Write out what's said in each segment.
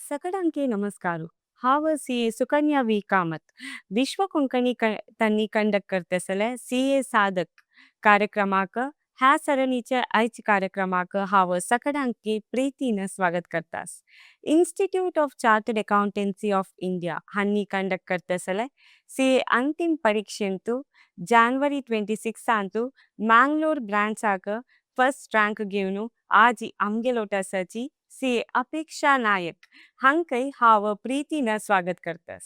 ಸಕಡಂಕೆ ನಮಸ್ಕಾರ. हांव CA. Sukanya V Kamat. विश्व कोंकणी तन्नी कंडक्ट करतसले सी.ए. साधक कार्यक्रमाक, ह्या सरणीच्या आयच्या कार्यक्रमाक हांव सगळ्यांकी प्रीतीन स्वागत करतास. Institute of chartered accountancy of India हांनी कंडक्ट करतसले सी.ए. अंतिम परीक्षेंतु जान्वरी 26 अंतु मंगलोर ब्रांचाक फर्स्ट रँक घेवन आजी आमगेलोट आसाची सी.ए. अपेक्षा नायक हांकय हांव प्रीतीन स्वागत करतास.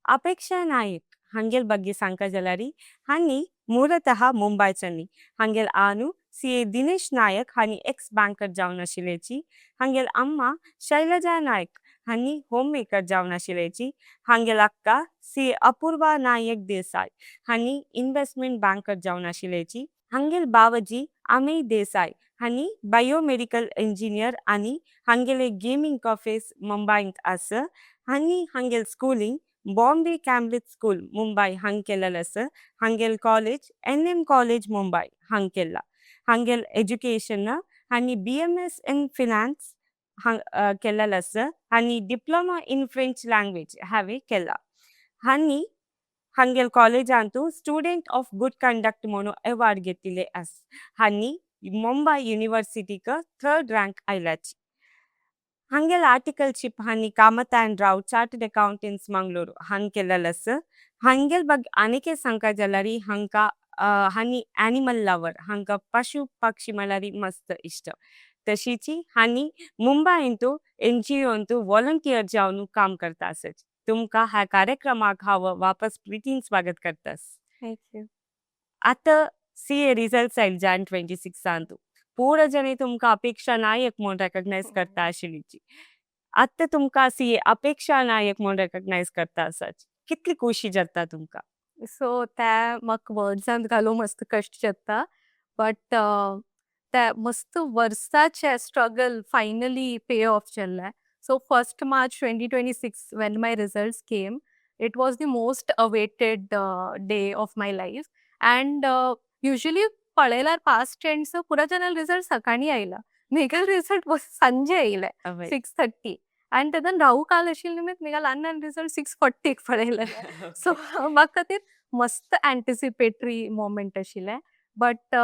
अपेक्षा नायक हांगेल ಬಗ್ಗೆ सांगका जाल्यारी, हांनी ಮೂಲತಃ ಮುಂಬೈಚन्ನಿ. हांगेल आनु सी.ए. दिनेश नायक हांनी एक्स बँकर जावन आशिल्ल्याची. हांगेल अम्मा शैलजा नायक हांनी होम मेकर जावन आशिल्ल्याची. हांगेल अक्का सी.ए. अपूर्वा नायक देसाई हांनी इन्व्हेस्टमेंट बँकर जावन आशिल्ल्याची. हांगेल बावजी अमेय देसाई हांनी बायोमेडिकल इंजिनियर आनी हांगेले गेमिंग ऑफिस मुंबईत आसा. हांनी हांगेल schooling Bombay Cambridge school Mumbai हांग केलेलं आसा. हांगेल कॉलेज एन.एम. कॉलेज मुंबई हांग केला. हांगेल एज्युकेशन हांनी बी.एम.एस इन फिनान्स हांग केलेलं आसा आनी डिप्लोमा इन फ्रेंच लँग्वेज हांवें केला. हांनी हांगेल कॉलेजांतू स्टुडंट ऑफ गुड कंडक्ट म्हणून अवॉर्ड घेतिल्ले आसा. हांनी मुंबई युनिवर्सिटीक थर्ड रँक आयलाची. हांगेल आर्टिकलशिप हांनी Kamath and Rao chartered accountants Mangaluru हांग केलेलं आसा. हांगेल ಬಗ್ಗೆ अनेके सांगका जाल्यारी, हांका हांनी एनिमल लवर. हांका पशु पक्षी म्हळ्यारी मस्त इश्ट. तशीची हांनी मुंबईंतू एन.जी.ओंतू वॉलंटियर जावन काम करता आसत. तुमकां ह्या कार्यक्रमाक हांव वापस प्रीतीन स्वागत करतास. Thank you. आतां सी.ए रिजल्ट्स आयले जान 26 अंतू. पूरा जने तुमकां अपेक्षा नायक म्हूण रेकग्नायज करता आशिल्लीची. आतां तुमकां सी.ए. अपेक्षा नायक म्हूण रेकग्नायज करता आसाची. कितली खुशी जाता तुमकां? सो त्या म्हाका वर्ड्सांत घालूंक मस्त कश्ट जाता, बट त्या मस्त वर्साचे स्ट्रगल फायनली पे ऑफ जाल्लें. So 1st March 2026, when my results came, it was the most awaited day of my life. And usually पळयल्यार पास्ट ट्रेंड्स, पुरा जाणां रिजल्ट सकाळी आयला. मेगेल रिजल्ट सांजे आयले. अवय. 6:30. आनी तेदन राहू काल आशिल्ले निमित्त मेगेल अण्णान रिजल्ट 6:40क पळयलेले. सो म्हाका खातीर मस्त एंटिसिपेटरी मोमेंट आशिल्लें, but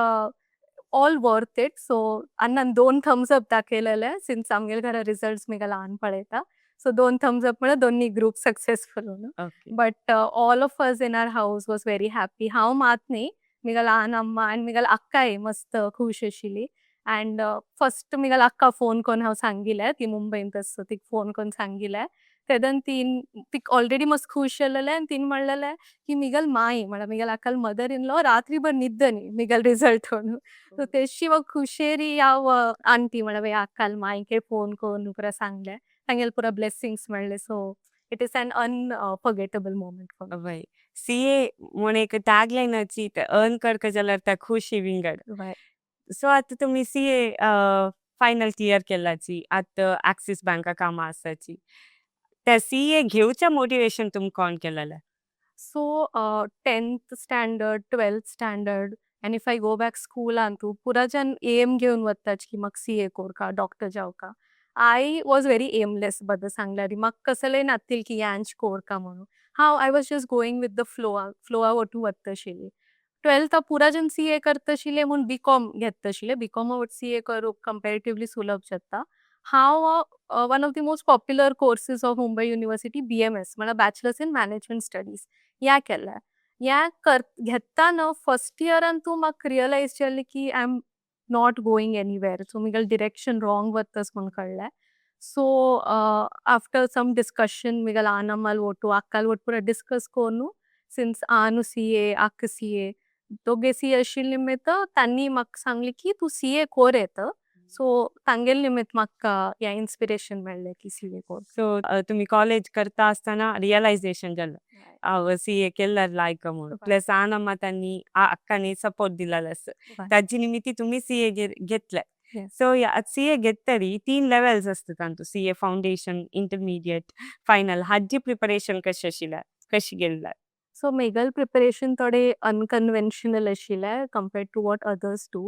all worth it. So अण्णान दोन थम्स अप दाखयलेले, सिन्स आमगेले घरा रिजल्ट्स मेगेल आन पळयता. सो दोन थम्स अप म्हळ्यार दोन्ही ग्रुप सक्सेसफुल म्हणून. But all of us in our house was very happy. हांव मात न्ही, मेगेल आन अम्मा आनी मेगेल अक्काय मस्त खुश आशिल्ली. अँड फर्स्ट मेगेल अक्का फोन करून हांव सांगिलें, ती मुंबयंत आसा, तिका फोन करून सांगिलें. तेदन तीन तिका ऑलरेडी मस्त खुश जालेलें आनी तिन म्हणलेलें की मिगल माई म्हळ्यार मिगल अक्काल मदर इन लॉ रात्रीभर निद्दनी मिगल रिजल्ट म्हणून. सो तेशी म्हाका खुशेरी हांव आंटी म्हळ्यार अक्काल माईके फोन करून पुरा सांगलें. तांगेले पुरा ब्लेसिंग्स मेळ्ळे. So it is an unforgettable moment for me. वय, सी.ए. म्हूण एक टॅगलायनाची अर्न करका जाल्यार त्या खुशी विंगड. सो आतां तुमी सी.ए. फायनल क्लियर केलाची, आतां ऍक्सिस बँका कामां आसाची. त्या सी.ए. घेवच्या मोटिवेशन तुमकां कोण केलेलें? So 10th standard, 12th standard, and if I go back स्कूलांतू, पुरा जन एम घेवन वताच की म्हाका सी.ए. कोरका, डॉक्टर जावका. I was very aimless. बद्द सांगल्यार म्हाका कसलें नातील की यांच कोरका म्हणून. हांव I was just going with the flow. फ्लोआ वटून वतशिल्ली. ट्वेल्थ पुरा जन सी.ए. करतशिल्ले म्हूण बी कॉम घेतशिल्ले. B com CA. करूंक कंपॅरेटिवली सुलभ जाता. हांव one of the most popular courses of Mumbai University, BMS म्हळ्यार बॅचलर्स इन मॅनेजमेंट स्टडीज, ह्या केलें. ह्या कर घेतना फर्स्ट इयरान तूं म्हाका रियलायज जालें की I am not going anywhere. So म्हगेलें डिरेक्शन रॉंग वता म्हूण कळ्ळें. सो आफ्टर सम डिस्कशन म्हगेल्या आनम्माल ಒಟ್ಟು अक्काल ಒಟ್ಟು ಪೂರ ಡಿಸ್ಕಸ್ कोरून, सिन्स आनु सी.ए, अक्का सी.ए, दोगे सी.ए आशिल्ले निमित्त तांणी म्हाका सांगलें की तूं सी.ए कोर येता. सो तांगेले निमित्त म्हाका हें इन्स्पिरेशन मेळ्ळें की सी.ए कोर. सो तुमी कॉलेज करता आसतना रियलायझेशन जालें, हांव सी.ए केल्यार लायक म्हणून. प्लस आनम्मा तांणी अक्कानी सपोर्ट दिलेलो आसा, ताजे निमित्ती तुमी सी.ए. घेतले. So CA. घेतरी तीन लेवल्स आसता तांतू, सी.ए. Foundation, intermediate, final. हाजी प्रिपरेशन कशी आशिल्लें, कशी गेल्लें? सो मेगल प्रिपरेशन थोडे अनकन्व्हेन्शनल आशिल्लें compared to what others do.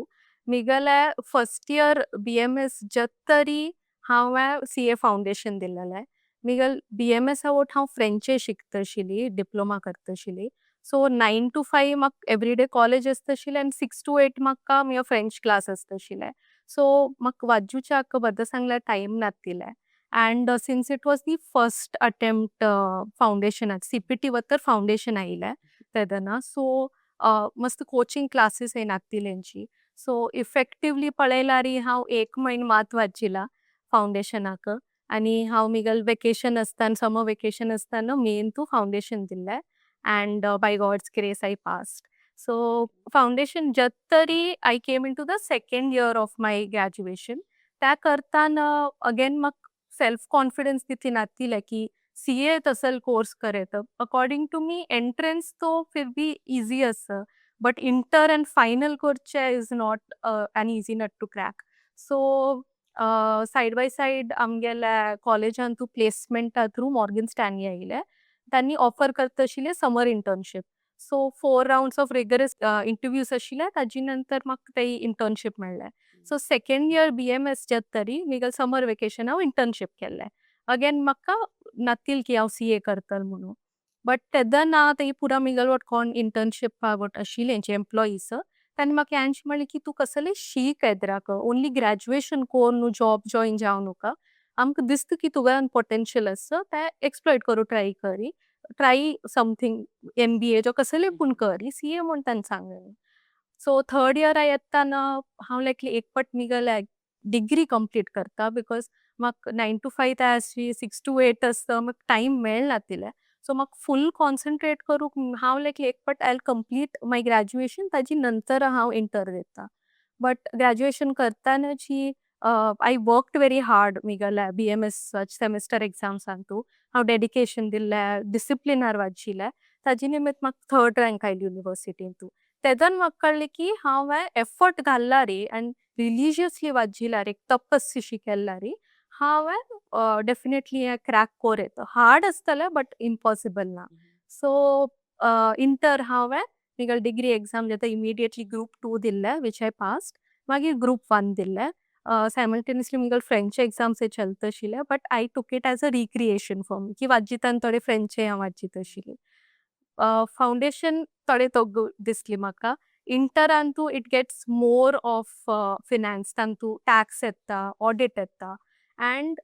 मेगले फर्स्ट इयर बी.एम.एस जत तरी हांवें सीए फावंडेशन दिलेलें. मिगल बीएमएस वट हांव फ्रेंचे शिकतशिली, डिप्लोमा करतशिली. सो 9 to 5 म्हाका एवरीडे कॉलेज आसतशिलें आनी 6 to 8 म्हाका म्हगे फ्रेंच क्लास आसतशिलें. सो म्हाका वाजूच्याक बद्द सांगल्यार टायम नातिलें and since it was the first attempt फावंडेशनाक, सीपीटी वतर फावंडेशन आयिलें तेदना, सो मस्त कोचिंग क्लासीस नातिलेंची. सो इफेक्टिवली पळयल्यार हांव एक म्हयनो मात वाचिला फावंडेशनाक आनी हांव मिगल वेकेशन आसतना, समर वेकेशन आसतना मेन तूं फावंडेशन दिल्लें and by God's grace I passed. So foundation जत तरी I came into the second year of my graduation. त्या करताना अगेन म्हाका सेल्फ कॉन्फिडन्स तितली नातिलें की सीए तसल कोर्स करत. अकॉर्डिंग टू मी एंट्रन्स तो फिर भी इजी आसा, बट इंटर अँड फायनल करचे is not an easy nut to crack. So side by side आमगेल्या कॉलेजान तूं प्लेसमेंटा थ्रू मॉर्गन स्टॅनली आयिल्लें. तांणी offer करतशिले summer internship. So four rounds of rigorous interviews आशिल्ले. ताजी नंतर म्हाका ते इंटर्नशीप मेळ्ळें. सो सेकंड इयर बीएमएस जात तरी मिगल समर वेकेशन हांव इंटर्नशीप केल्लें. अगेन म्हाका नातील की हांव सीए करतल म्हणून, बट तेदना ते पुरा मिगल वट कोण इंटर्नशीप वट आशिल्ले एम्प्लॉईज, तांणी म्हाका हेंच म्हणलें की तूं कसलें शीक येद्राक, ओन्ली ग्रॅज्युएशन कोन्न न्हू जॉब जॉईन जावं नाका. आमकां दिसता की तुवें पोटेन्शियल आसा, तें एक्सप्लॉयट करूं ट्राय करी, ट्राय समथींग, एमबीए जो कसलें पूण करी, सीए म्हूण तांणी सांगलें. सो थर्ड इयरा येताना हांव लायक एक पट मिगल डिग्री कंप्लीट करता, because म्हाका 9 to 5 आसची, 6 to 8 आसता, म्हाका टायम मेळनातिलें. सो म्हाका फूल कॉन्सन्ट्रेट करूंक हांव लायक एक पट I complete my graduation, ताजी नंतर हांव इंटर दिता. बट ग्रॅज्युएशन करतानाची I worked very hard. मिगल्या बीएमएस सेमिस्टर एग्जाम्सांतू हांव डेडिकेशन दिल्लें, डिसिप्लिनार वाचिल्लें. ताजी निमित्त म्हाका थर्ड रँक आयली युनिवर्सिटींतू. तेदन म्हाका कळ्ळें की हांवें एफर्ट घालला रे आनी रिलिजियसली वाचिल्यार, एक तपस्या केल्यार हांवें डेफिनेटली हें क्रॅक कोर येता. हार्ड आसतलें बट इम्पॉसिबल ना. सो इंटर हांवें मिगल डिग्री एग्जाम जाता इमिडिएटली ग्रुप टू दिल्लें, which I passed. मागीर ग्रुप वन दिल्लें. सायमल्टेनियसली मिगल फ्रेंच एग्जाम्स चलत आशिल्ले, but I took it as a recreation for me की वाजितान थोडे फ्रेंचे हांव वाचित आशिल्ली. फावंडेशन थोडे तोग दिसली म्हाका. इंटरान तूं it gets more of finance, तांतू टॅक्स येता, ऑडिट येता and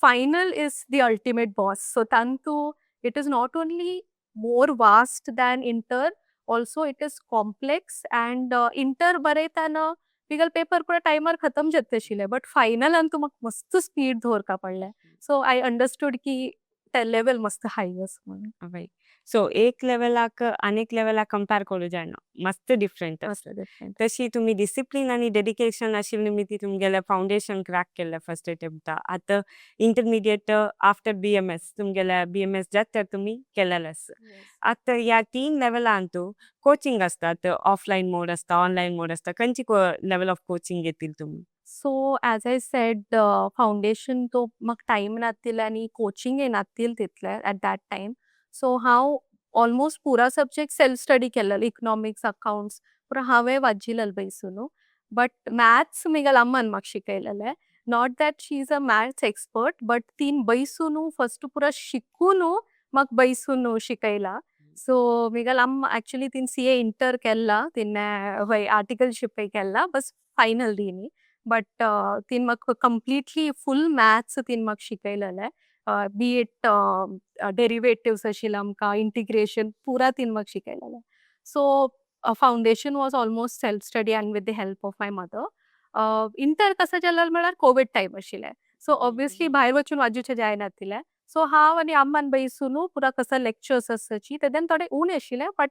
final is the ultimate boss. So तांतू it is not only more vast than inter, also it is complex and inter बरयताना मिगल पेपर पुरा टायमार खतम जाता आशिल्ले, बट फायनलान तूं म्हाका मस्त स्पीड दवरपा पडलें. सो I understood की ते लेवल मस्त हाय आसा म्हणून. हय, सो एक लेवलाक आनीक लेवलाक कंपेर करूं जायना, मस्त डिफरंट मस्त आसा. डिफरंट. तशी तुमी डिसिप्लीन आनी डेडिकेशन आशिल्ले निमित्ती तुमगेले फावंडेशन क्रॅक केल्ले फर्स्ट अटेम्प्टा. आतां इंटरमिडिएट आफ्टर बीएमएस, तुमगेले बीएमएस जाता तुमी केलेलें आसा. आतां ह्या तीन लेवलांतू कोचिंग आसतात, ऑफलायन मोड आसता, ऑनलायन मोड आसता, खंयची लेवल ऑफ कोचिंग घेतील तुमी? So as I said, foundation तो म्हाका टायम नातिल्लें आनी कोचिंगय नातिल्लें तितलें एट that time. सो हांव ऑलमोस्ट पुरा सब्जेक्ट सेल्फ स्टडी केल्लेलो. इकनॉमिक्स, अकाउंट्स पुरा हांवें वाचिल्लें बैसून. बट मॅथ्स म्हगेल्या अम्मान म्हाका शिकयलेलें. Not that she is a maths expert, but तीन बैसून फस्ट पुरा शिकून म्हाका बैसून शिकयला. सो म्हगेल्या अम्मा एक्चुअली तीन सीए इंटर केला, तिने वय आर्टिकलशिपय केला, बस फायनल दिनी. बट तीन म्हाका कंप्लिटली फूल मॅथ्स तीन म्हाका शिकयलेलें. बी it derivatives आशिल्लें आमकां, इंटिग्रेशन पुरा तीन म्हाका शिकयलेलें. So foundation was almost self study and with the help of my mother. Inter कसो जालें म्हळ्यार कोवीड टायम आशिल्लें. सो ऑब्वियसली भायर वचून वाजूचें जायनातिल्लें. सो हांव आनी अम्मान बैसून पुरा कसो लेक्चर्स आसाची तेदन थोडे उणें आशिल्लें, बट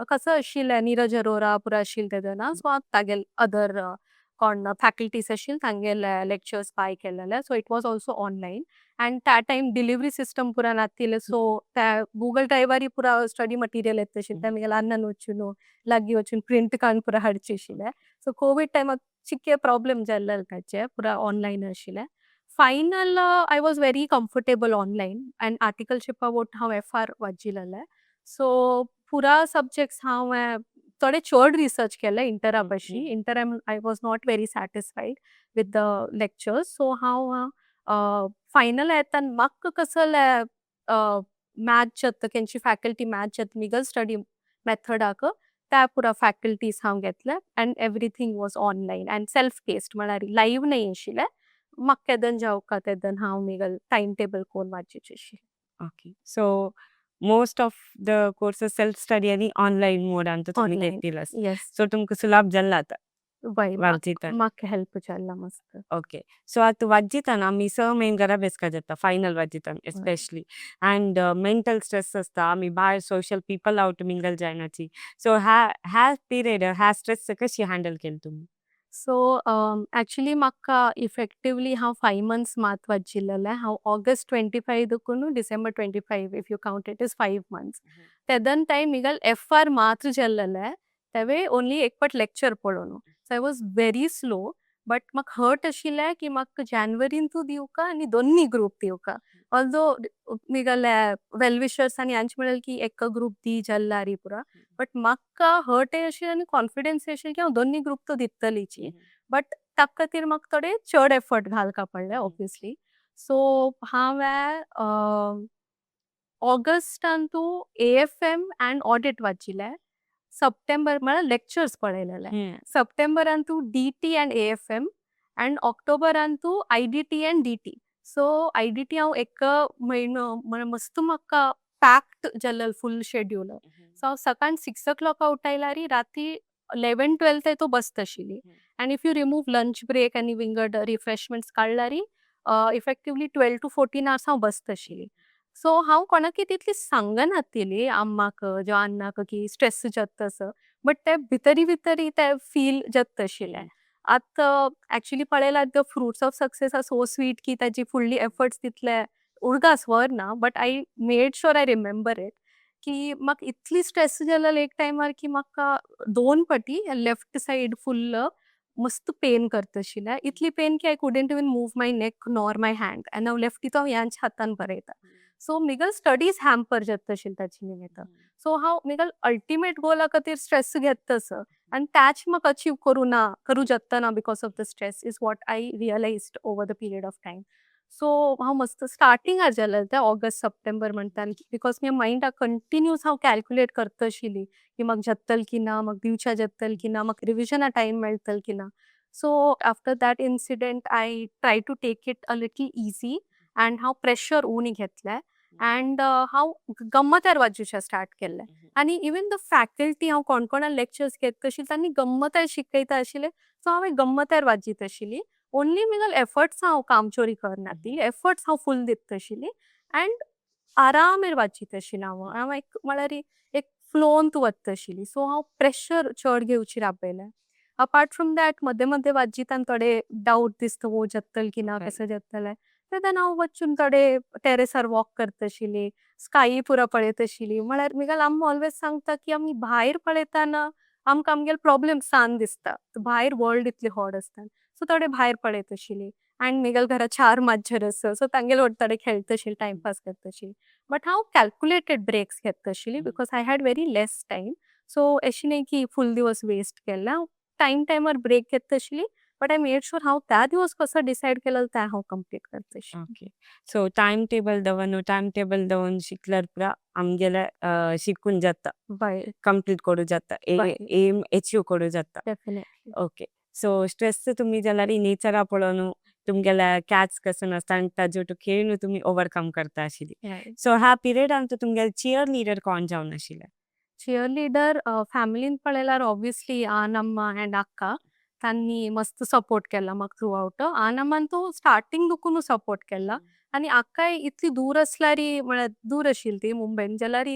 कसो आशिल्लें नीरज अरोरा पुरा आशिल्लें तेदना. सो हांव तागेले अदर कोण फॅकल्टीज आशिल्ले तांगेले लेक्चर्स बाय केलेले. So it was also online and त्या टायम डिलिव्हरी सिस्टम पुरा नातिल्लें. सो त्या गुगल ड्रायव्हारी पुरा स्टडी मटेरियल येता आशिल्लें. तें म्हगेल्या अण्णान वचून लागीं वचून प्रिंट काडून पुरा हाडचें आशिल्लें. सो कोवीड टायमाक चिके प्रॉब्लम जाल्ले ताचे, पुरा ऑनलायन आशिल्लें. Final I was very comfortable online and आर्टिकलशिपा vote हांव एफआर वाचिल्लें. सो पुरा सब्जेक्ट्स हांव थोडे चड रिसर्च केलें इंटरा बशी. Inter I was not very satisfied with the lectures, so हांव फायनल येतान म्हाका कसले मॅच जाता, केंची फॅकल्टी मॅच जाता मिगल स्टडी मेथडाक, त्या पुरा फॅकल्टीज हांव घेतले and everything was online and self paced, म्हळ्यार लायव्ह नाही आशिल्लें. म्हाका केदन जावका तेदन हांव मिगल टायम टेबल कोन वाचीचे आशिल्लें. Okay, so most of the courses self study आणि ऑनलाइन मोड अंत तुम्ही ऑनलाइन. घेतिला. येस. सो तुमकां सुलभ जाल्ला आतां वय. वाचयताना. म्हाका हेल्प जाला मस्त. ओके, सो आतां वाचयताना आमी 6 म्हयने घरा बेसका जाता फायनल वाचयताना एस्पेशली, अँड मेंटल स्ट्रेस आसता. आमी भायर सोशल पीपल आवट मिंगल जायनाची. सो ह्या ह्या पिरियड ह्या स्ट्रेस कशी हँडल केली तुम्ही? सो एक्चुअली म्हाका इफेक्टिवली हांव 5 मंथ्स मात वाचिल्लें. हांव ऑगस्ट 25 दुकून December 25, if you count, it is 5 months. तेदन टायम मिगल एफ आर मात्र जाल्लेले, तेवे ओनली एक पट लेक्चर पळोवन. So I was very slow, but म्हाका हर्ट आशिल्लें की म्हाका जानेवारींतू दिवका आनी दोन्ही ग्रूप दिवका. ऑल्दो मिगले वेल विशर्स आनी हांचे म्हणलें की एक ग्रूप दी जाल्ला री पुरा, बट म्हाका हर्ट आशिल्लें आनी कॉन्फिडन्स आशिल्लें की हांव दोन्ही ग्रूप तो दितलीची, बट ताका खातीर म्हाका थोडे चड एफर्ट घालका पडले ऑब्वियसली. सो हांवें ऑगस्टांतू एएफएम अँड ऑडिट वाचिले, सप्टेंबर म्हळ्यार लेक्चर्स पळयलेले, सप्टेंबरांतू DT and AFM and ऑक्टोबरांतू IDT and DT. So IDT हांव एक म्हयनो, म्हळ्यार मस्त म्हाका पॅक्ड जाल्लें फुल शेड्यूल. सो हांव सकाळ 6 ओ क्लॉक उठायल्यार राती 11-12 तो बसत आशिल्ली, and if you remove lunch break आनी विंगड रिफ्रेशमेंट्स काडल्यार इफेक्टिवली 12 टू 14 आवर्स हांव बसत आशिल्ली. सो हांव कोणाकी तितली सांगनातिली, अम्माक जावं अन्नाक की स्ट्रेस जाता तसो, बट ते भितरी भितरी ते फील जाता आशिल्लें. आतां एक्चुअली पळयल्यार the fruits of success are so sweet की ताजी फुडली एफर्ट्स तितले उडगास व्हर ना, but I made sure I remember it की म्हाका इतली स्ट्रेस जालेलो एक टायमार की म्हाका दोन पाटी लेफ्ट सायड फुल्ल मस्त पेन करता आशिल्लें. इतली पेन की I couldn't even move my neck nor my hand and हांव लेफ्टी, हांव ह्याच हातान बरयता. सो मिगल स्टडीज हॅम्पर जाता आशिल्ले ताचे निमित्त. सो हांव मिगल अल्टिमेट गोला खातीर स्ट्रेस घेता तसो आनी त्याच म्हाका अचीव करूं ना करूं जाता ना because of the stress is what I realized over the period of time. So हांव मस्त स्टार्टिंगार जालें तें ऑगस्ट सप्टेंबर म्हणटा, because म्हज्या मायंडाक कंटिन्यूस हांव कॅल्क्युलेट करता आशिल्ली की म्हाका जातल की ना, म्हाका दिवच्या जातल की ना, म्हाका रिविजना टायम मेळटल की ना. So after that incident I try to take it a little easy and हांव प्रेशर उणी घेतलें अँड हांव गम्मतार वाचूचें स्टार्ट केल्लें. आनी इवन the faculty, हांव कोण कोणा लेक्चर्स घेता आशिल्लें, तांणी गम्मतार शिकयता आशिल्लें. सो हांव गम्मतार वाचीत आशिल्ली. ओनली मिगल एफर्ट्स हांव कामचोरी करनातिली, एफर्ट्स हांव फूल दिता आशिल्ली अँड आरामेर वाचीत आशिल्लें. हांव हांव एक म्हळ्यार एक फ्लोन वता आशिल्ली. सो हांव प्रेशर चड घेवची राबयलें. अपार्ट फ्रॉम that, मदें मदें वाचितान थोडे डावट दिसता, वो जातल की ना, कशें जातलें, तेन्ना हांव वचून थोडे टेरेसार वॉक करता आशिल्ली, स्काय पुरा पळयत आशिल्ली. म्हळ्यार मिगल अम्मा ऑलवेज सांगता की आमी भायर पळयताना आमकां आमगेले प्रॉब्लेम सान दिसता, भायर वर्ल्ड इतली व्हड आसता. सो थोडे भायर पळयत आशिल्ली आनी मिगल घरा चार माजर आसा, सो तांगेले वांगडा थोडे खेळटा आशिल्ली, टायमपास करता आशिल्ली. बट हांव कॅल्कुलेटेड ब्रेक्स घेता आशिल्ली because I had very less time. So अशें न्ही की फूल दिवस वेस्ट केल्ले. हांव टायम टायमार ब्रेक घेता आशिल्ली, बट I made sure हांव त्या दिवस कसो डिसायड केलेलो ते हांव कंप्लीट करता आशिल्ली. ओके, सो टायम टेबल दवरनु, टायम टेबल दवरून शिकल्यार पुरा आमगेले शिकून जाता, कंप्लीट करू जाता, एम अचीव करू जाता. डेफिनेटली. ओके, सो स्ट्रेस तुम्ही जाल्यार नेचरा पळोवन, तुमगेल्या कॅट्स कसून आसता आनी ताजे खेळून तुमी ओवरकम करता आशिल्ली. सो ह्या पिरियडान तुमगेले चियर लिडर कोण जावन आशिल्ले? चियर लिडर फॅमिलीन पळयल्यार ऑब्वियसली आनम्मा अँड अक्का. तांणी मस्त सपोर्ट केला म्हाका थ्रू आवट. आनम्मान तो स्टार्टिंग दुकून सपोर्ट केला आनी अक्काय इतली दूर आसल्यार, म्हळ्यार दूर आशिल्ली ती मुंबयन जाल्यार,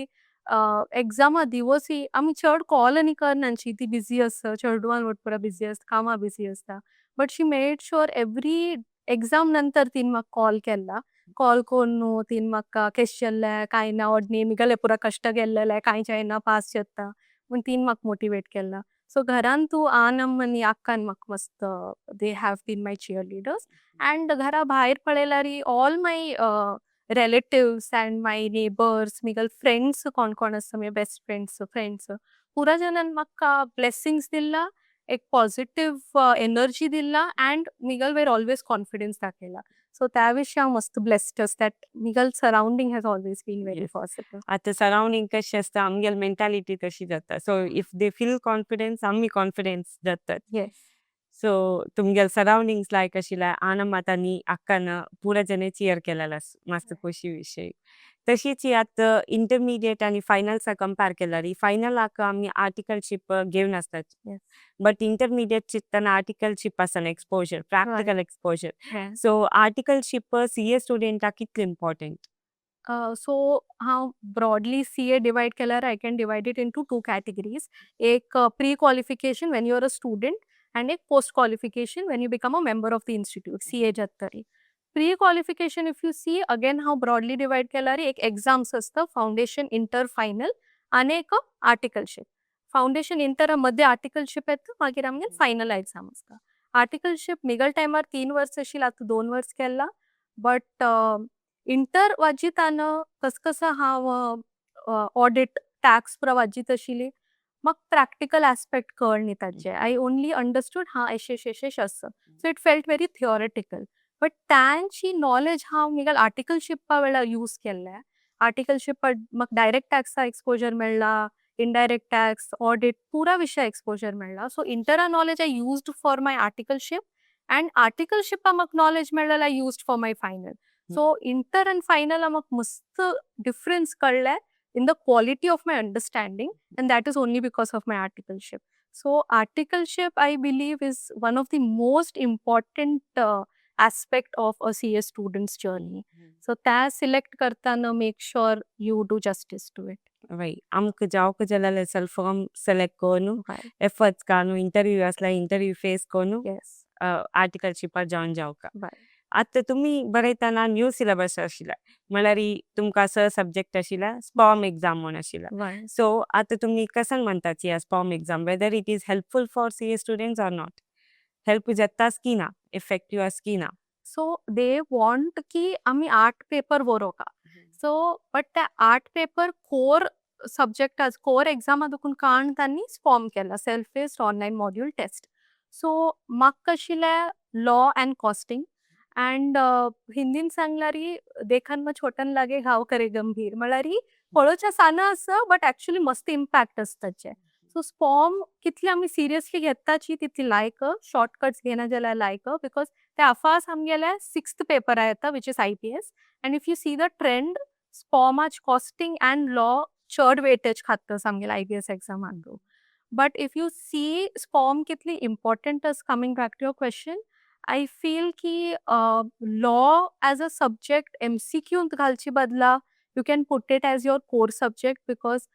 एग्जामा दिवसय आमी चड कॉल आनी करनाशी. ती बिजी आसता, चेडवान पुरा बिजी आसता, कामां बिजी आसता, but she made sure every exam नंतर तीन म्हाका कॉल केला. कॉल कोन्न तीन म्हाका केशें जाल्लें कांय ना, ओडनी मिगेले पुरा कश्ट गेल्लेले कांय जायना, पास जाता म्हूण तीन म्हाका मोटिवेट केला. सो घरान तूं आनम आनी अक्कान म्हाका मस्त, they have been my cheer leaders. And घरा भायर पळयल्यार all my relatives and my neighbours, Miguel friends कोण कोण आसा, म्हगे बेस्ट फ्रेंड्स, फ्रेंड्स, पुरा जाणान म्हाका ब्लेसिंग्स दिला, एक पॉझिटिव्ह एनर्जी दिला अँड मिगल वयर ऑलवेज कॉन्फिडन्स दाखयला. सो त्या विशय हांव मस्त ब्लेस्ड आसा that Miguel surrounding has always been very positive. आतां सराउंडिंग कशी आसता, आमगेल मेंटालिटी तशी जाता. So if they feel confidence, आमी कॉन्फिडन्स जातात. सो तुमगेल सराउंडिंग्स लायक आशिल्ले आनमात आनी अक्कान पुरा जने चियर केलेला, मस्त खुशी विशय. तशीच आतां इंटरमिडिएट आनी फायनल्सा कंपेर केल्यार, फायनलाक आमी आर्टिकलशीप घेवन आसतात. बट इंटरमिडिएट चिंतना आर्टिकलशीप आसना exposure, practical exposure. So articleship CA स्टुडंटाक कितले इम्पॉर्टंट? सो हांव ब्रॉडली सीए डिवाइड केल्यार, I can divide it into two categories. एक pre qualification when you are a student and एक post qualification when you become a member of the institute, CA जातरी. Pre qualification, if you see, again हांव broadly divide केल्यार एक exams आसता, foundation, inter, final आनी एक आर्टिकलशीप. Foundation, intra मध्ये आर्टिकलशीप येता, मागीर आमगे फायनल एग्जाम आसता. आर्टिकलशीप मिगल टायमार 3 वर्स आशिल्लें, आतां 2 वर्स केला. बट इंटर वाजिताना कस कसं हांव ऑडिट, टॅक्स पुरा वाजीत आशिल्ली, म्हाका प्रॅक्टिकल एस्पेक्ट कळ न्ही ताचे. I only understood हा, अशें अशें अशें आसा. So it felt very theoretical, but तांची नॉलेज हांव मिगल आर्टिकलशिपा वेळार यूज केल्लें. आर्टिकलशिपा म्हाका डायरेक्ट टॅक्सा एक्सपोजर मेळ्ळा, इनडायरेक्ट टॅक्स, ऑडिट, पुरा विशय एक्सपोजर मेळ्ळा. So intra knowledge I used for my articleship and आर्टिकलशिपा म्हाका नॉलेज मेळ्ळें I used for my final. So inter and final म्हाका मस्त डिफरन्स कळ्ळें in the quality of my understanding, and that is only because of my articleship. So articleship, I believe, is one of the most important aspect of a CA student's journey. So त्या select करताना make sure you do justice to it. वय, आमकां जावक जाल्यार self firm select करून, efforts काडून, interview आसल्यार interview face करून आर्टिकलशिपार जॉइन जावका. आतां तुमी बरयतना न्यू सिलेबस आशिल्ले, म्हळ्यार तुमकां स सब्जेक्ट आशिल्ले, स्पॉम एग्जाम म्हूण आशिल्ले. सो आतां तुमी कसन म्हणटाची SPOM exam, whether it is helpful for CA students or not? Help जातास की ना, इफेक्टिव्ह आस की ना? सो they want की आमी आठ पेपर बरोवका. सो बट ते आठ पेपर कोर सब्जेक्ट, कोर एग्जामा देखून काडून तांणी स्पॉम केला, self paced online module test. So म्हाका आशिल्लें लॉ अँड कॉस्टिंग अँड हिंदीन सांगल्यार, देखन में छोटन लागे, घाव करे गंभीर. म्हळ्यार पळोवच्या साना आसा, बट एक्चुअली मस्त इम्पॅक्ट आसता ताचे. सो स्पॉम कितले आमी सिरियसली घेताची तितली लायक, शॉर्टकट्स घेयना जाल्यार लायक, because ते अफास आमगेले सिक्स्थ पेपरा येता, which is IBS. And if you see the trend, स्पॉमाच costing and law चड वेटेज खाता आमगेले आयबीएस एग्जामांतू. But if you see SPOM कितली इम्पॉर्टंट आसा, coming back to your question, I feel की लॉ एज अ सब्जेक्ट एमसीक्यूंत घालचे बदला you can put it as your core subject, because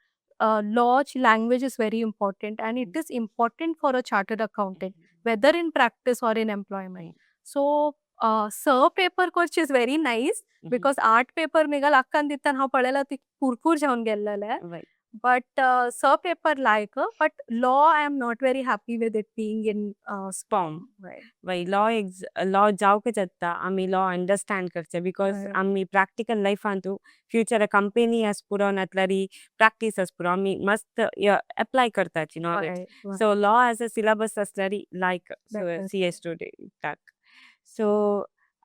लॉची language is very important and it is important for a chartered accountant, whether in practice or in employment. So स paper करचे is very nice, because आठ paper Miguel अक्कान दितान हांव पळयला ती कुरकूर जावन गेल्लेले. But स paper like, but law I am not very happy with it being in SPOM. वय, law law जावक जाता, आमी लॉ अंडरस्टँड करचे, because आमी प्रॅक्टिकल लायफांतू फ्युचर कंपनी आस पुरो, नातल्यार प्रॅक्टीस आस पुरो, आमी मस्त एप्लाय करताची knowledge. So law as a syllabus आसल्यार लायक Better. सी ए स्टुडंटाक. सो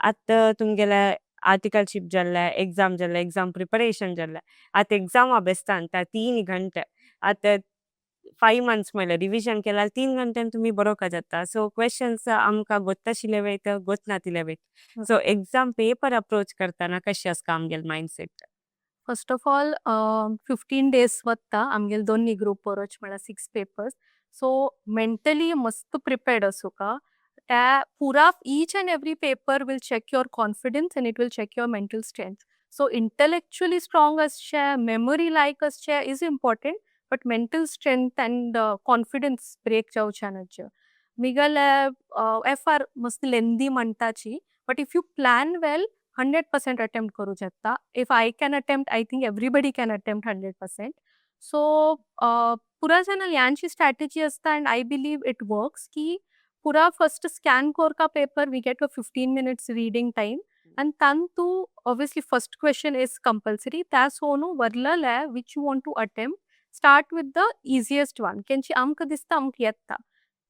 आतां तुमगेले आर्टिकलशीप जाल्ले, एग्जाम जाल्ले, एग्जाम प्रिपरेशन जाल्ले, आतां एग्जामा बेसतान त्या 3 घंटे, आतां 5 मंथ्स म्हणल्यार रिविजन केल्यार 3 घंट्यान तुमी बरोवका जाता. सो क्वेश्चन्स आमकां गोत्ताशिल्ले वयता, गोत्नातिल्ले वयता. सो एग्जाम पेपर अप्रोच करतना कशें आसता आमगेले mindset? First of all, 15 days वता आमगेले दोन्ही ग्रुप बरोवचे, म्हळ्यार सिक्स पेपर्स. सो मेंटली मस्त प्रिपेर्ड आसूका. त्या पुरा each and every paper will check your confidence and it will check your mental strength. So intellectually strong आसचें, मेमोरी लायक आसचें is important, but mental strength and confidence break जावचे नाचे. मिगले F R मस्त लेंदी म्हणटाची, but if you plan well, 100% attempt करूं शकता. If I can attempt, I think everybody can attempt 100%. So पुरा जाणां ह्यांची स्ट्रॅटेजी आसता and I believe it works की पुरा फर्स्ट स्कॅन कोरका paper. We get a 15 minutes reading time and तांतू obviously first question is compulsory. त्या Sonu वरलेले which you want to attempt, start with the easiest one, केंची आमकां दिसता आमकां येता.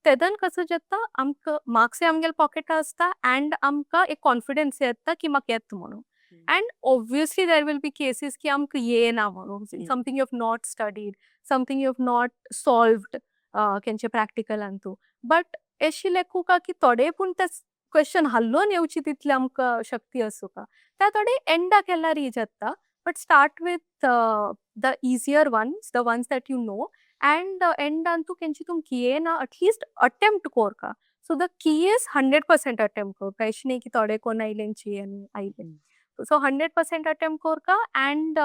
तेदन कसं जाता, आमकां मार्क्सय आमगेले पॉकेटा आसता अँड आमकां एक कॉन्फिडन्स येता की म्हाका येता म्हणून. And obviously there will be cases की आमकां येना म्हणून, something you have not studied, something you have not solved केंचे प्रॅक्टिकलान तूं. बट एशी लेखुका की थोडे पूण ते क्वेश्चन हाल्लोवन येवची तितली आमकां शक्ती आसूका. त्या थोडे एंडा केल्यार जाता, but start with the easier ones, the ones that you know, and एंडान तूं केंची तुमकां येना, एटलिस्ट अटेम्प्ट कोरका. So the key is 100% attempt कोरका. एशें न्ही की थोडे कोन्न आयलेंची आनी आयले. सो 100% अटेम्प्ट कोरका अँड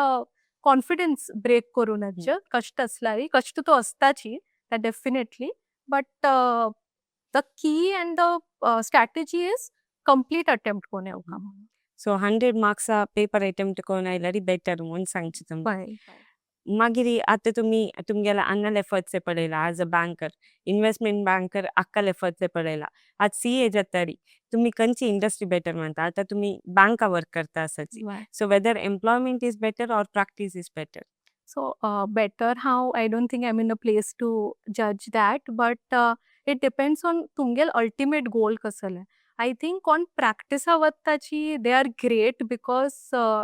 कॉन्फिडन्स ब्रेक करूं नज. कष्ट असल्यारी, कष्ट तो असताची definitely, but the key and the strategy is complete attempt कोन येवका. सो 100 मार्क्सा पेपर अटेम्प्ट कोन्न आयल्यार बेटर म्हूण सांगचे तुमकां. मागीर आतां तुमी तुमगेले अन्नल एफर्ट्स पळयला, as a banker, investment banker अक्कल एफर्ट्स पळयला. आतां सीए जातारी तुमी खंयची इंडस्ट्री बेटर म्हणता? आतां तुमी बँका वर्क करता आसाची, so whether employment is better or practice is better? So better how, I don't think I'm in a place to judge that, but it depends on तुमगेल ultimate goal कसले. I think on practice वत्ताची they are great because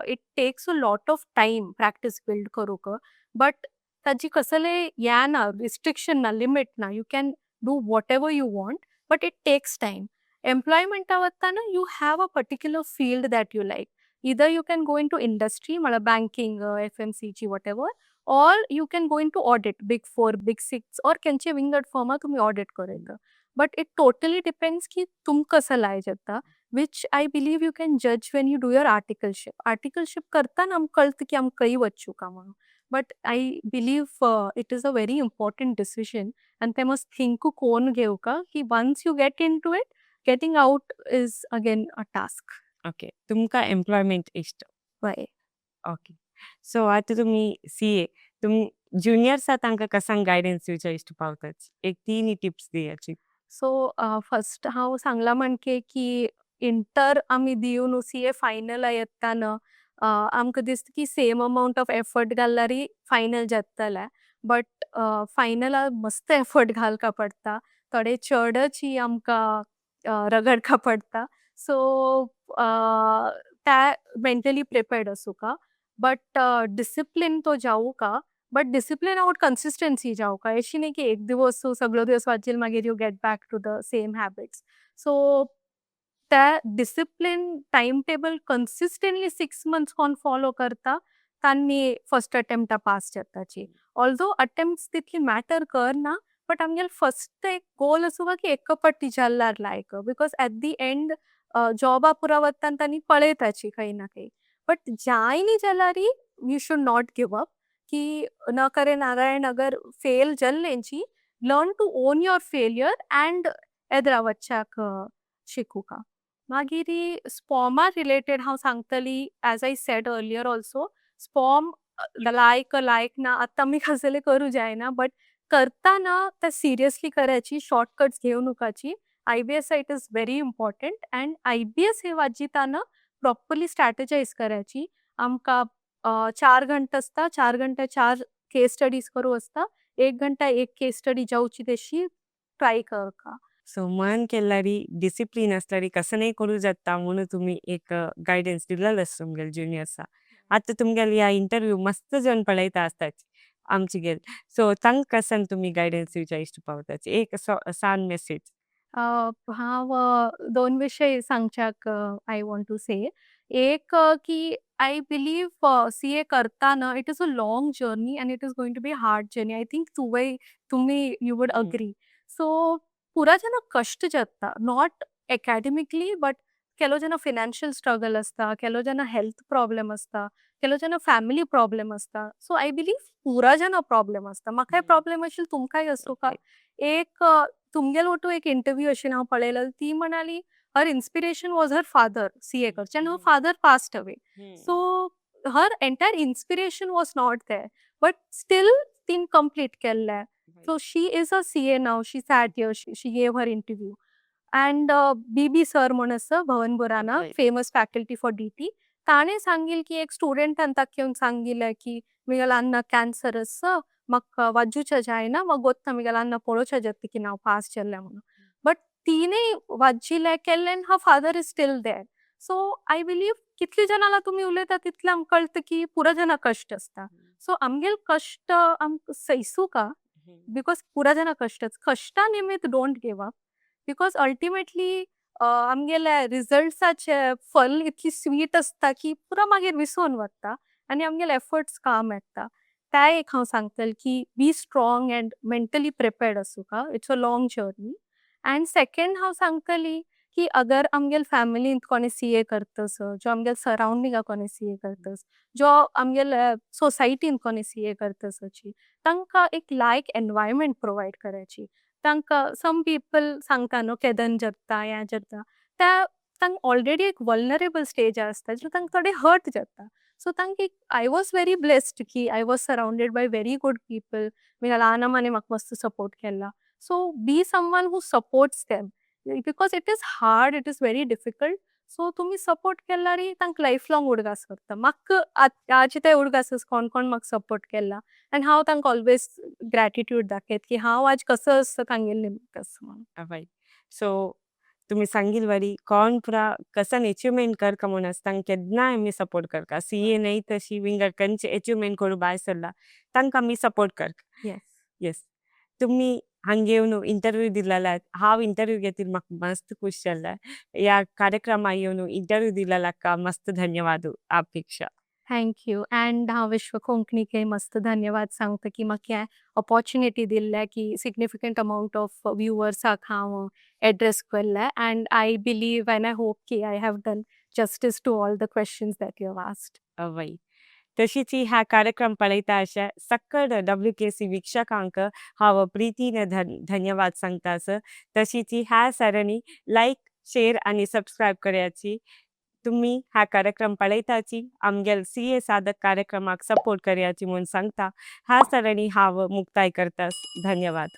it takes a lot of time practice build करूक, but ताजी कसले या ना, restriction ना, limit ना, you can do whatever you want, but it takes time. Employment वत्ताना you have a particular field that you like. Either you can go into industry, मला banking, FMCG, whatever, or you can go into audit, big four, big six, or केंचे विंगड फर्मा तुम्ही audit करयता. But it totally depends की तुमकां कसं लाय जाता, which I believe you can judge when you do your articleship. Articleship करताना आमकां कळटा की आमकां खंय वचूका म्हणून. But I believe it is a very important decision and ते must think कोण घेवका की once you get into it, getting out is again a task. Okay, तुमकां एम्प्लॉयमेंट इश्ट. वय. ओके, सो आतां तुमी सीए, तुमी ज्युनियर्सा तांकां कसांक गायडन्स दिवच्या इश्ट पावताची? एक तीन टिप्स दियाची. सो फर्स्ट हांव सांगला म्हणके की इंटर आमी दिवन सीए फायनल येताना आमकां दिसता की सेम अमाउंट ऑफ एफर्ट घाल्यारी फायनल जातले, बट फायनला मस्त एफर्ट घालका पडटा, थोडे चडची आमकां रगडका पडटा. सो त्या मेंटली प्रिपेर्ड आसूका, बट डिसिप्लीन तो जावका, बट डिसिप्लीन आवट कंसिस्टन्सी जावका. अशी न्ही की एक दिवस सगळो दिवस वाचील, मागीर you get back to the same habits. So त्या discipline, time table consistently 6 months कोण फॉलो करता, तांणी फर्स्ट अटेम्प्टा पास जाताची. ऑल्दो अटेम्प्ट्स तितली मॅटर करना, बट आमगेले फर्स्ट एक गोल आसूका की एक पट्टी जाल्यार लायक, because at the and जॉबा पुरा वतान तांणी पळयताची खंय ना खंय. बट जाय न्ही जाल्यार you should not give up, की न करे नारायण अगर फेल जाल्लेंची, learn to own your failure and एदरा वच्चाक शिकुका. मागीर स्पॉमा रिलेटेड हांव सांगतली, as I said earlier also, स्पॉम लायक लायक ना, आतां आमी कसले करूं जायना, बट करताना ते सिरियसली करायची, शॉर्टकट्स घेऊ नकाची. IBS, it is very important, and IBS हे वाजिताना प्रॉपरली स्ट्रॅटेजाइज करायची. आमकां 4 घंटा आसता, 4 घंटा चार केस स्टडीज करूं आसता, एक घंटा एक केस स्टडी जावची, तशी ट्राय करका. सो मन केल्यारी, डिसिप्लीन असल्यारी कसं करू जाता म्हणून तुम्ही एक गायडन्स दिलेलो तुमगेले ज्युनियर्सा. आतां तुमगेले ह्या इंटरव्यू मस्त जण पळयता आसताची आमची गेल, सो तांकां कसन तुमी गायडन्स दिवच्या इश्ट पावताची? एक सान मेसेज. हांव दोन विशय सांगच्याक I want to से. एक की I believe CA करताना it is a long journey and it is going to be hard journey. I think तुवें तुमी you would agree. सो पुरा जेन्ना कश्ट जाता, not academically, but केलो जेन्ना फिनान्शियल स्ट्रगल आसता, केलो जेन्ना हेल्थ प्रॉब्लम आसता, केलो जेन्ना फॅमिली प्रॉब्लम आसता, सो I believe पुरा जेन्ना प्रॉब्लम आसता, म्हाकाय प्रॉब्लम आशिल्लो, तुमकांय आसूका. एक तुमगेलो ओटू एक इंटरव्यू अशें हांव पळयलेलो, ती म्हणाली her inspiration was her father, CA करचे, and her father passed away. So her entire inspiration was not there, but still तीन कंप्लीट केल्लें. So she is a CA now, she sat here, she gave her interview. And BB sir म्हूण आसा भवन बुराना, famous faculty for DT, ताणें सांगिल की एक स्टुडंटान ताका येवन सांगिल्लें की म्हगेल्या अण्णाक कॅन्सर आसा. म्हाका वाजूच्या जायना, म्हाका गोत्ता मिगेल अण्णा पळोवच्या जाता की हांव पास जाल्लें म्हणून. बट तिने वाजिल्लें केल्लें, her father is still there. So I believe कितले जाणां तुमी उलयता तितलें आमकां कळटा की पुरा जाणां कश्ट आसता. सो आमगेल कश्ट आमकां सैसूका, because पुरा जाणां कश्ट, कश्टा निमित्त don't give up, because ultimately आमगेले रिजल्ट्साचे फल इतली स्वीट आसता की पुरा मागीर विसोन वता आनी आमगेले एफर्ट्स काम येता. त्या एक हांव सांगतलें की be strong and mentally prepared आसूका, it's a long journey. And second हांव सांगतली की अगर आमगेल फॅमिलींत कोणी सीए करतस, जो आमगेल सरावंडिंगा कोणी सीए करतस, जो आमगेल सोसायटीन कोणी सीए करतस, तांकां एक लायक एनवायरमेंट प्रोवायड करायची. तांकां सम पीपल सांगता न्हू, केदन जाता, हें जाता, त्या तांकां ऑलरेडी एक वल्नरेबल स्टेज आसता, जो तांकां थोडे हर्ट जाता. सो तांकां एक, I was very blessed की I was surrounded by very good people. म्हज्या आनमाने म्हाका मस्त सपोर्ट केला. So be someone who supports them, because it is hard, it is very difficult. So तुमी सपोर्ट केल्यार तांकां लायफ लॉंग उडगास करता. म्हाका आज ते उडगास कोण कोण म्हाका सपोर्ट केला आनी हांव तांकां ऑलवेज ग्रॅटिट्यूड दाखयत की हांव आज कसो आसता तांगेले निमित्त आसा म्हणून. हय, सो तुमी सांगील वरी कोण पुरा कसन अचिवमेंट करका म्हूण आसता, तांकां केन्नाय आमी सपोर्ट करका. सीए न्हय तशी विंगड खंयचे अचिवमेंट करूं भायर सरला, तांकां आमी सपोर्ट करका. येस. येस, तुमी हांगा येवन इंटरव्यू दिलेला, हांव इंटरव्यू घेतील म्हाका मस्त खुश जालें. ह्या कार्यक्रमा येवन इंटरव्यू दिलेलाका मस्त धन्यवाद अपेक्षा. Thank you. And हांव विश्व कोंकणीकय मस्त धन्यवाद सांगता की म्हाका हें ऑपॉर्च्युनिटी दिल्लें की सिग्निफिकंट अमावंट ऑफ व्युवर्साक हांव एड्रेस केल्लें, and I believe and I hope की I have done justice to all the questions that you have asked. हय, तशीच ह्या कार्यक्रम पळयता अशें सक्कड डब्ल्यूकेसी वीक्षकांक हांव प्रितीन धन्यवाद सांगता. तशीच ह्या सरांनी लायक, शेअर आणि सबस्क्राईब करायची. तुम्ही हा कार्यक्रम पळयताची, आमगेल सीए साधक कार्यक्रमाक सपोर्ट करायची म्हणून सांगता. ह्या सरांनी हांव मुक्ताय करतास. धन्यवाद.